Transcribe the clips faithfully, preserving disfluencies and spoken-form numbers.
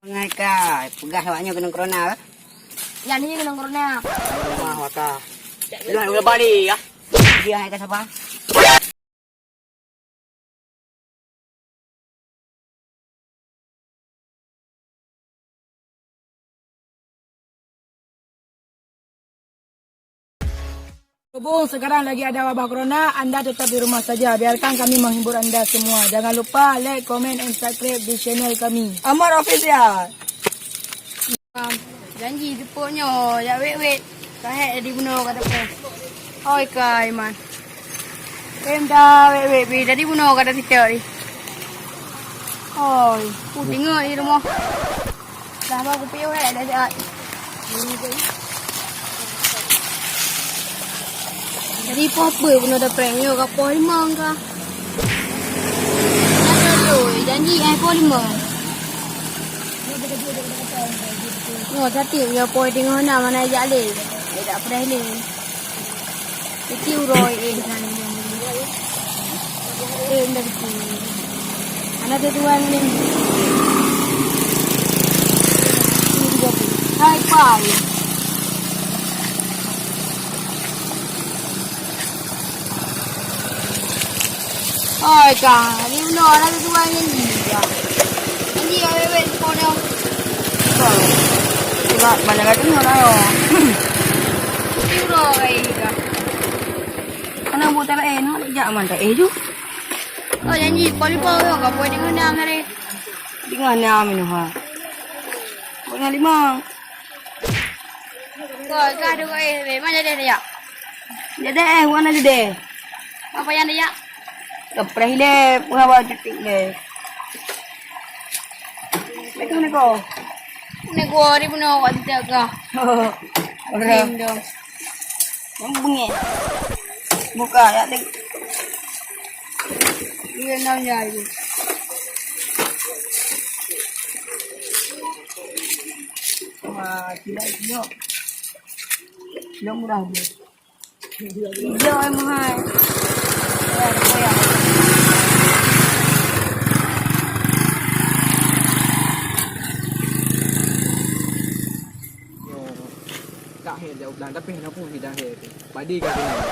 Ngai ka peugah awak nyoe keunong corona, eh? Nyan hi keunong corona. Wah, wah ka. Lah, udah balik, ya. Dia hai ka sapa? Berhubung sekarang lagi ada wabah corona, anda tetap di rumah saja. Biarkan kami menghibur anda semua. Jangan lupa like, comment, and subscribe di channel kami. Amar Official. Janji seupôt nyoe, jak wét-wét. Ka hék jadi bunoe ka teupeu. Oi kai man. Tem dah wét-wét pi jadi bunoe ka teupeu di. Oi, ku tinggal di rumah. Dah ba kupiôh hék dah siat. Jadi poh peue bunoe dah prank nyoe ka poh limong ka. Janji ai poh limong. Nyoe, tapi nyoe poi teungoh na mana jak lé. Dia tak pernah lé. Kecil uroe, eh, sana dia. Eh, dah kecil. Anak tu tuan ni. Hai, pai. Oi, ka, di unoe laju tuan nyan jih, ka. Nyan jih, awet-awet seupôt nyoe. Ka. Sebab banyak gata nyoe lah, yo. Di uroe, ka. Kana buet tak laén, nak jak man tak eh ju. Oh, nyan jih, poli po yo, ka poi deungon nam tadi. Deungon nam inoe, ha. Pokoknya lima. Koi, ka dua eh, mana dia, dia? Jadi, eh, mana dia? Apa yang dia? Kepreh le, pengawa titik le. Assalamualaikum. Ni gua di mana awak titik ka? Orang. Ring dong. Yang bengek. Buka, ya, dek. Dia nanya itu. Wah, tidak, tidak. Tidak murah dia. Hijau ai meuhai. Nyoe, tak hé jauh blang, tapi hana pun hidang hé. Padi ka keunan.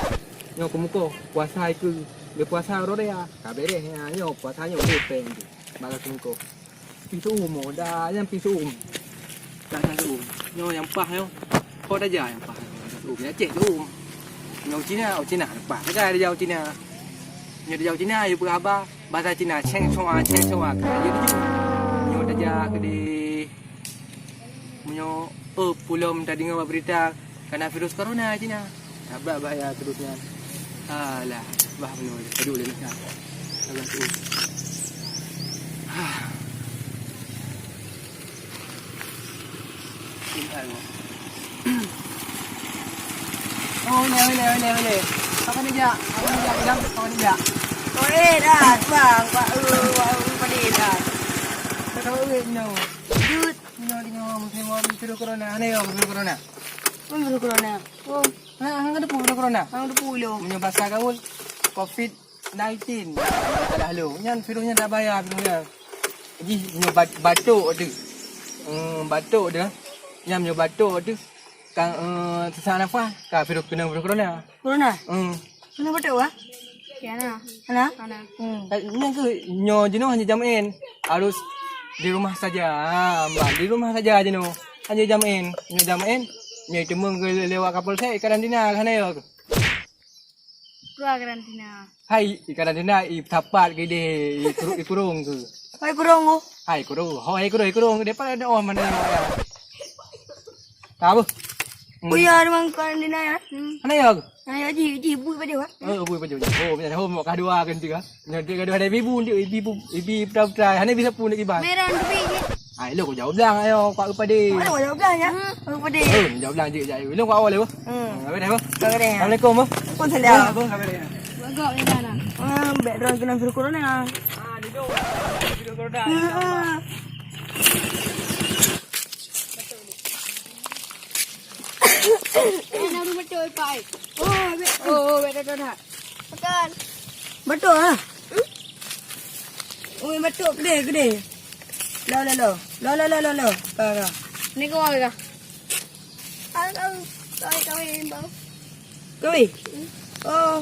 Nyoe keumukoh, puasa ikeu, le puasa uroe raya. Ka beres nyan, nyoe puasa nyoe le peng tu. Bak ka keumukoh. Pih seuuem, oh, dah, nyang pih seuuem. Dah, dah seuuem. Nyoe nyang paih nyoe. Ho Daja nyang paih nyoe, dah seuuem. Nyan Aceh seuuem. Nyoe Cina, oh, Cina. Leupah sagai Daja Cina. Nyoe Daja Cina, yue peugah haba. Bahasa Cina, Cheng Chua, Cheng Chua. Ka yue tuju. Nyoe Daja keudeh. Meunyoe, oh, peulom tadeungoe bak beurita kana virus corona Cina. Sabab bahaya virus nyan. Alah, bah bunoe. Padub lé nyan. Sabar tu. Hah. Tinggal. Oh, boleh, boleh, boleh, boleh. Apa ni, Jak? Apa ni, Jak? Bilang, apa ni, Jak? Oh, eh, dah, bang. Pak, eh, Pak, eh, Pak, eh, dah. Kau tahu, eh, no. Jut. Inoe deungoe musim virus corona, hana yo virus corona. Apa virus corona? Oh, ha, hang ada virus corona. Hang ada virus. Meunyoe basa gaul, covid nineteen. Salah lu. Nyan virus nyan tak bahaya virus nyan. Jadi meunyoe bat-, batuk tu. Hmm, batuk tu. Nyan meunyoe batuk tu. Ka, eh, sesak nafas, ka virus, kena virus corona. Corona? Hmm. Hana batuk, ah? Ya, hana. Hana? Hana. Hmm. Eh, nyan keuh nyoe jinoe hanya jamaen. Harus di rumah saja. Ha, bah, di rumah saja jinoe. Hanya jamaen. Nyoe jamaen. Nyoe teumong ke lewat Kapolsek, karantina, hana yo. Keluar karantina. Hai, i karantina, i tapat ke deh, i kuru-, i kurung ke. Hai kurung ke? Hai kurung. Ho, hai kurung, hai kurung. Depan ada oh mana yo. Tahu? Hmm. Oh ya, memang karantina ya. Hmm. Hana yo. Nah, ya, ji, ji, bui baju, ha? Oh, bui baju. Oh, punya home kat dua kan tu, ha? Nyoe dia gaduh ada ibu, dia ibu, ibu putra-putra. Hana bisa pun lagi, bang. Merah tu biji. Ah, elok kau jawab blang, ayo, Pak Upadi. Mana kau jawab blang, ya? Hmm. Pak Upadi. Oh, jawab blang je, je. Elok kau awal, ya, Bu? Hmm. Hmm, apa dah, Bu? Apa dah? Assalamualaikum, Bu. Waalaikumsalam. Bu, apa dah? Bagok ni dah. Ah, background kena virus corona. Ah, duduk. Duduk corona. Ah. Eh, nak betul, Pak, eh. Oh, bet-, oh, oh, bet-, bet-, bet-, bet-, Makan. Batuk ah. Hmm? Ui, batuk gede, gede. Lo, lo, lo. Lo, lo, lo, lo, lo. Ka, ka. Ni kau ka. Kau, kau, kau, kau, kau. Kau. Oh.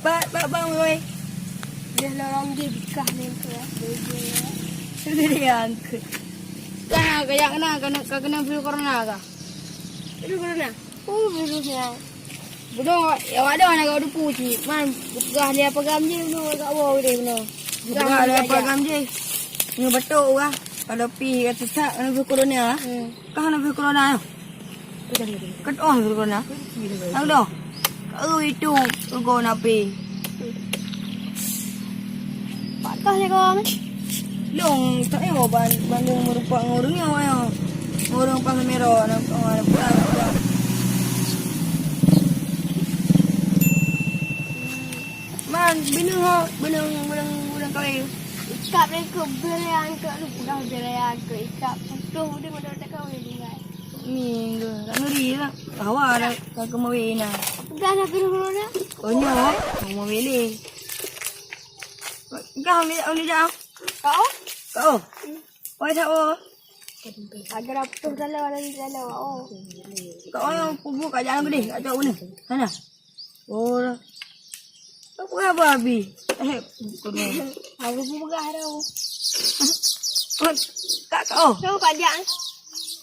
Ba, ba, ba, woi. Dia lorong dia bikah ni tu, ya. Dia, dia, ya. Dia angkat. Kan, ka jak kena, kena, ka kena virus corona ka? Virus corona? Oh, virus ya. Beudôh, ya, awak dah nak gak dupu cit. Man, peugah dia apa gam je, beudôh, gak wow deh, beudôh. Peugah dia apa gam je. Nyoe batuk, wah. Kalau pi, kata tak, kena virus corona, ah. Hmm. Kah na virus corona nyoe? Kat oh virus corona. Nang doh. Kau itu virus na pi. Pakah le kong. Long, tak yo ban bandung merupak ngurung yo yo. Ngurung pang mero na pang na pura. Man, bingung ho, bingung, bingung, bingung kawin. Ikap lagi ke berian ke lu pegang berian ke ikap. Putus udah udah tak kawin tinggal. Minggu, tak ngeri lah. Hawa dah, tak kemawi nah. Pegang nak kena corona. Oh, nyoh, mau memilih. Kau ambil, ambil jam. Kau? Kau? Wai tak oh. Agar apa tu dalam, dalam, dalam, oh. Kau yang kubur kat jalan gede, kat jauh ni. Sana. Oh. Kau peugah apa, Abi? Eh, bukan. Aku pun peugah dah. Kak, kak, oh. Kau kat jak.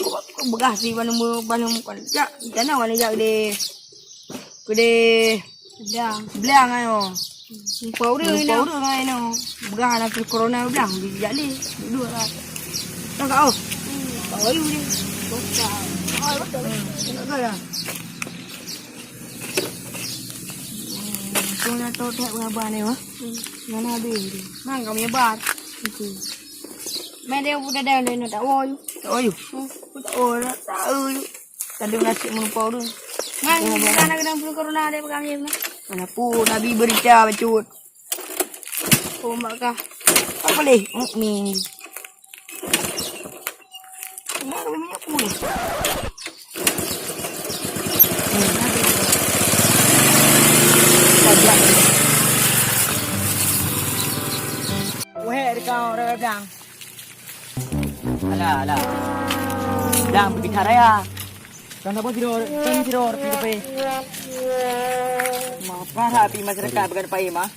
Kau, kau peugah si, mana mu, mana mu, kan. Jak, di sana mana jak gede. Gede. Blang. Blang ayo. Lupa urang ni. Lupa urang ayo. Peugah anak corona blang, di jak ni. Duduk lah. Kau, kak, oh. Kau ayu ni. Kau, kak. Kau, kak, lah. Kau nak tahu tak berapa ni, wah? Hmm. Mana habis tu? Mang kami hebat. Itu. Main dia pun dah dah dah tak woi. Tak woi. Hmm. Tak woi, tak tahu. Tadi nasib melupa tu. Mang, mana kena flu corona dia pegang dia. Mana pun Nabi berita bacut. Oh, mak kah. Tak boleh. Mukmin. Nak kena minyak pun. Wahai dekat orang dagang. Alah, alah. Dang pergi raya. Kan apa tidur? Kan tidur, tidur pe. Maaf lah, tapi masyarakat bukan pai mah.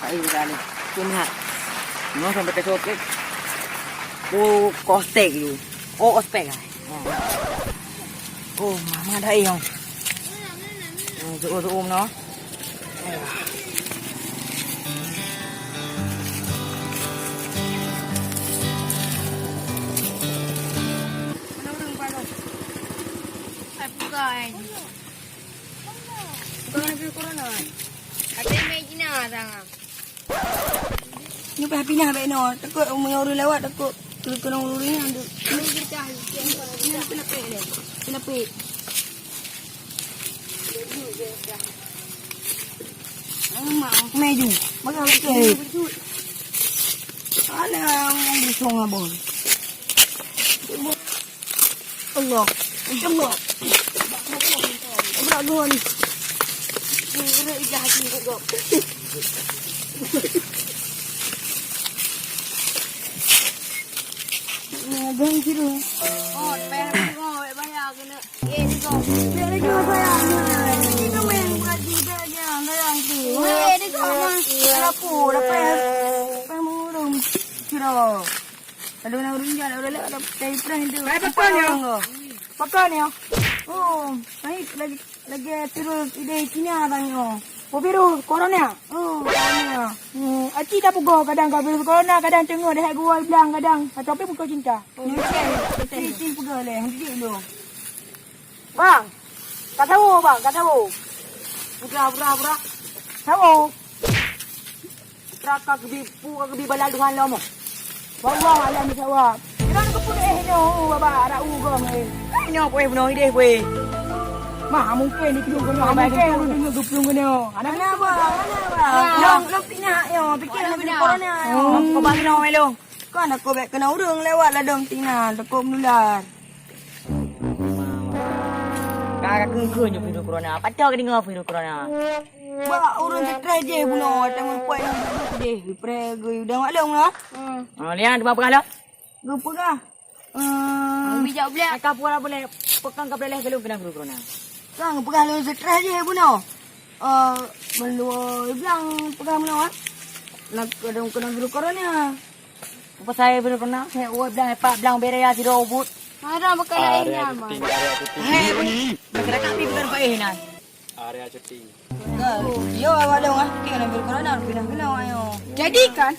Pai bukan ni. Cuma. Nyoe sampai ke soket. Oh, kostek tu. Oh, ospek lah. Oh, mama dah eh. Oh, tu, tu, no. Hai, buka, eh. Buka, kena pergi corona. Kata main Cina, sangat. Nyoe payah pinah bak inoe. Takot meunyoe ureueng lewat, takot keu-, keunong ureueng nyan tu. Nyoe peulah pek lé. Peulah pek. Alamak, maju. Bagaimana betul? Alah, orang bersong abang. Allah. Allah. Berat gua ni. Berat ijah hati kau. Abang kira. Oh, payah tengok, bayar kena. Eh, tengok. Dia lagi bayar. Ini kan main bukan juga dia, sayang tu. Eh, tengok, Mak. Dah lapor, dah payah. Payah mengurung. Kira. Kalau nak urun je, nak urun lewat, dah cari perang tu. Hai, pakon ya? Pakon ya? Oh, baik lagi. Lagèe terus idéh Cina tanyoe. Oh, virus corona. Oh, corona. Hmm, aci ka pugoe kadang ka virus corona, kadang teungoh deh gua blang kadang. Atau pih buka cinta. Oh, betul. Betul. Cing pugoe leh, henti dulu. Bang, ka tahu bang, ka tahu. Pura, pura, pura. Tahu. Raka geubri pu, ka geubri bala Tuhan lom. Wallah alam bisawab. Kira geupeuéh nyoe, baba, rau gom, eh. Nyoe kuéh bunoe idéh kuéh. Mah, mungkin di piung keunoe, mungkin di piung keunoe. Anak apa? Anak apa? Long, long tina nyoe, pikir long tina. Corona. Oh, kau bagi nyoe, long. Kan aku bèk kena ureueng lewat ladom tina, takut menular. Ka, ka keun-keun nyoe virus corona. Patok ka deungoe virus corona. Bak ureueng stres jih bunoe, watèe meurumpok nyan jih, preh geuyue dang maklum lah. Hmm. Oh, lian, teuma peugah lah. Geupeugah. Eh, bijak blek. Ka pura boleh, peukong ka boleh galom keunong virus corona. Kan peugah lôn stres jih bunoe. Eh, meulua blang peugah meunoe, ah. Nak keunong, keunong virus corona. Apa saya virus corona? Saya uwai blang, epak blang, bere ya, sidroe ubit. Ada bekal lain nyaman. Hei, masyarakat ni bukan paih nah. Area syuting. Yo, awak dong ah, kita nak berkorona, pindah kena ayo. Jadi kan?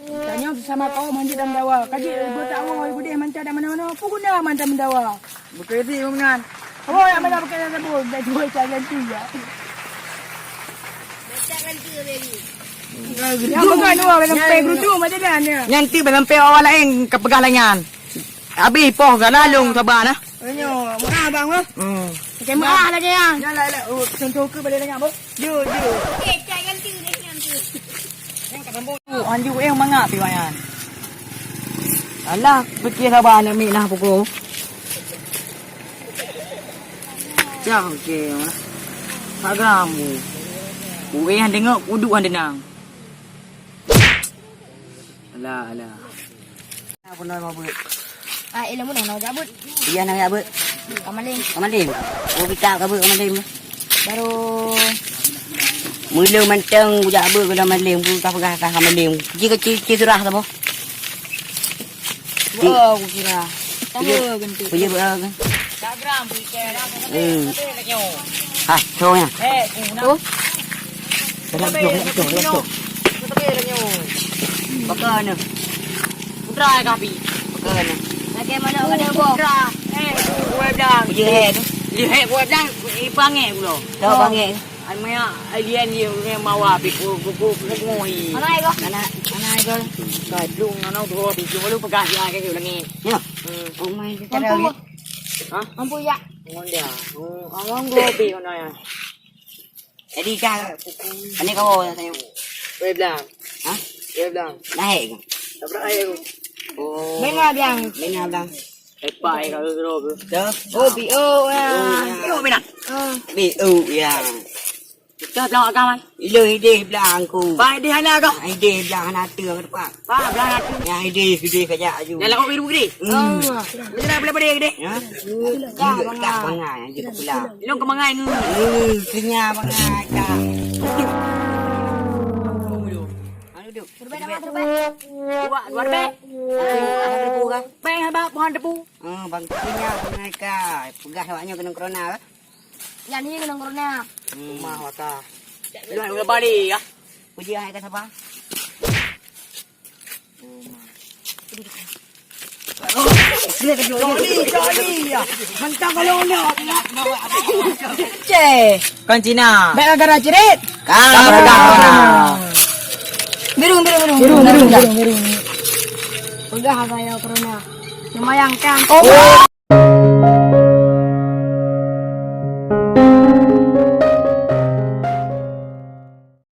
Tanyoe sesama kaum hanjeuet dan meudawa. Ka jeuet buet tawoe gudeh manca dan meunoe-noe, peue guna manca meudawa? Beutôi sih, Bang Nan. Apa yang mana pakai dalam sabun? Dah dua tak ganti ya. Yang bukan dua, dalam peng kerudung macam mana? Nyan ti dalam peng awak lain, ka peugah lain nyan. Habis poh ka lalong sabar nah. Nyoe, murah abang, bang. Hmm. Macam murah lagi ya. Nyan lah, lah. Oh, contoh ke balik lanyap, bang? Yo, yo. Okey, cak ganti deh, ganti. Anju eh mangat pi wayan. Alah, fikir sabar aneuk miet nah pukul. Cah, okey. Pak Gram. Ureueng nyang deungoe, uduk nyang deunang. Alah, alah. Apa nama buat? Ah, ilmu dah nak jabut. Iya, nak jabut. Kamaling. Kamaling. Oh, kita kabut kamaling. Baru mula manteng kujak beu kula maling, bu ka peugah ka maling. Ji kecil-kecil surah tu, bu. Wah, aku kira. Tahu ganti. Iya, bu. Instagram, Bu. Hmm. Hah, cowoknya. Eh, oh. Dalam tu, dalam tu, dalam tu. Baka ni. Putra kapi. Baka ni. Lagi mana ada bok. Putra. Eh, gue bilang. Dia hai tu. Dia hai gue bilang, eh, bangek pula. Tahu bangek. Ai maya alien dia, dia mawa pi ku ku ku ku ngoi. Mana ai kau? Mana, mana ai kau? Kadung ana dua biji, lu pegang dia ke lagi. Ya. Hmm. Oh, main kita lagi. Hah? Ampun ya. Ngon dia. Oh, awang gobi kau ya. Jadi dah. Ani kau tanya. Wei blang. Hah? Wei blang. Naik ke? Tak pernah air. Oh. Dengar blang. Dengar blang. Epa ai ka geugroe beuh. Dah. Oh, B O ya. B O bina. Ah. B O ya. Kita blang agam ai. Ilo ideh blang ku. Pai ideh hana kah? Ideh blang hana tu ke depan. Pa blang hana tu. Ya ideh ideh kajak aju. Dalam kopi dulu gede. Hmm. Macam mana boleh pada gede? Ya. Dah bangai aja pula. Ilong kemangai ngu. Eh, kenyang bangai dah. Duduk. Mana duduk? Terbaik dah, terbaik. Buat luar bek. Ada tepu kah? Peng haba pohon tepu. Oh, bang kenyang bangai kah. Peugah awaknya kena corona kah? Yan ni kena corona. Hmm. Rumah waka. Luar balik ya. Puji hai ka sapa? Joli, joli, ya. Mantap kalau ni. Ceh. Kan Cina. Baik gara cerit. Kan. Biru, biru, biru, biru, biru, biru. Peugah saya corona. Lumayan kan? Oh.